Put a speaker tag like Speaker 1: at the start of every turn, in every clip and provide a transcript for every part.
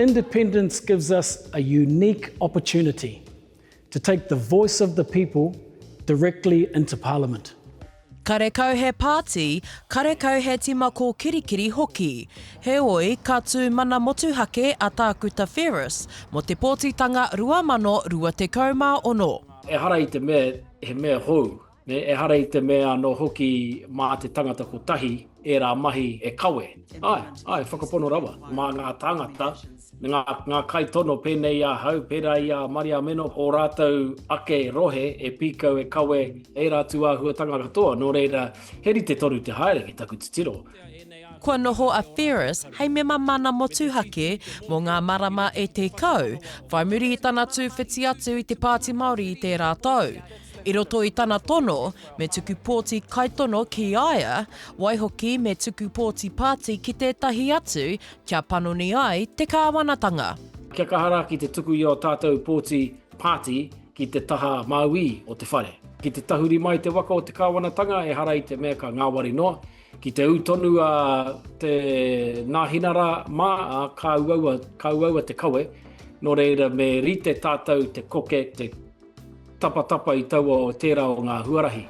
Speaker 1: Independence gives us a unique opportunity to take the voice of the people directly into Parliament.
Speaker 2: Karekau he pāti, karekau he tima kōkirikiri hoki. Heoi, ka tū mana motuhake a Tākuta Ferris mō te pōtitanga 2026.
Speaker 3: Ehara i te mea he mea hou, nē, ehara i te mea anō hoki mā te tangata kotahi ērā mahi e kawe. Āe, āe, whakapono rawa, mā ngā tāngata, ngā, ngā kaitono pēnei i ahau, pērā i a Mariameno, ō rātou ake rohe e pīkau, e kawe ērā tūāhuatanga katoa, nō reira, he rite tonu te haere ki taku titiro.
Speaker 2: Kua noho a Ferris hei mema mana motuhake mō ngā marama e 10, whai muri i tana tūwhiti atu i te Pāti Māori i tērā tau. I roto i tana tono, me tuku pōti kaitono ki a ia, waihoki me tuku pōti pāti ki tētahi atu kia panoni ai te kāwanatanga.
Speaker 3: Kia kaha rā ki te tuku i ō tātou pōti pāti ki te taha mauī o te whare. Ki te tahuri mai te waka o te kāwanatanga ehara i te mea ka ngāwari noa, ki te ū tonu a te nāhinara mā, ā, ka uaua, ka uaua te kawe, nō reira me rite tātou te koke, te tapatapa i taua o tērā o ngā huarahi.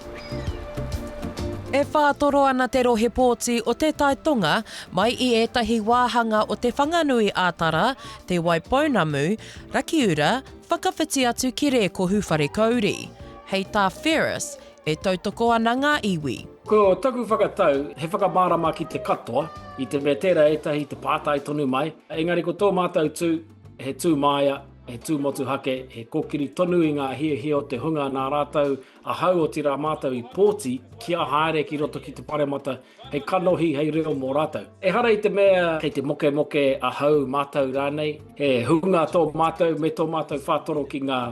Speaker 2: E whātoro ana te rohe pōti o Te Tai Tonga mai i ētahi wāhanga o Te Whanganui a Tara, Te Waipounamu, Rakiura, whakawhiti atu ki Rēkohu Wharekauri. Hei tā Ferris, e tautoko ana ngā iwi.
Speaker 3: Ko taku whakatau, he whakamārama ki te katoa, i te mea tērā ētahi te pātai tonu mai, engari ko tō mātou tū, he tū māia, he tū motuhake, he kōkiri tonu i ngā hiahia o te hunga nā rātou ahau otirā mātou i pōti kia haere ki roto ki te paremata hei kanohi, hei reo mō rātou. Ehara i te mea kei te mokemoke ahau, mātou rānei, he hunga tō mātou me tō mātou whātoro ki ngā,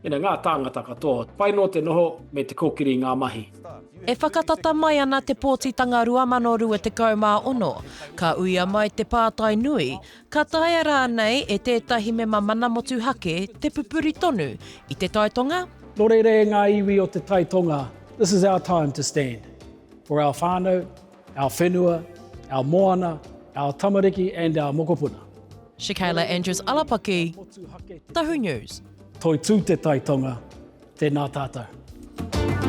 Speaker 3: you know, ngā tāngata katoa. Pai noa te noho me te kōkiri i ngā mahi.
Speaker 2: E whakatata mai ana te pōtitanga 2026, ka uia mai te pātai nui, Ka taea rānei e tētahi mema mana motuhake te pupuri tonu i Te Tai Tonga?
Speaker 1: Nō reira e ngā iwi o Te Tai Tonga, this is our time to stand for our whānau, our whenua, our moana, our tamariki and our mokopuna.
Speaker 2: Shakayla Andrews Alapaki, Tahu News.
Speaker 1: Toitū Te Tai Tonga, tēnā tātou.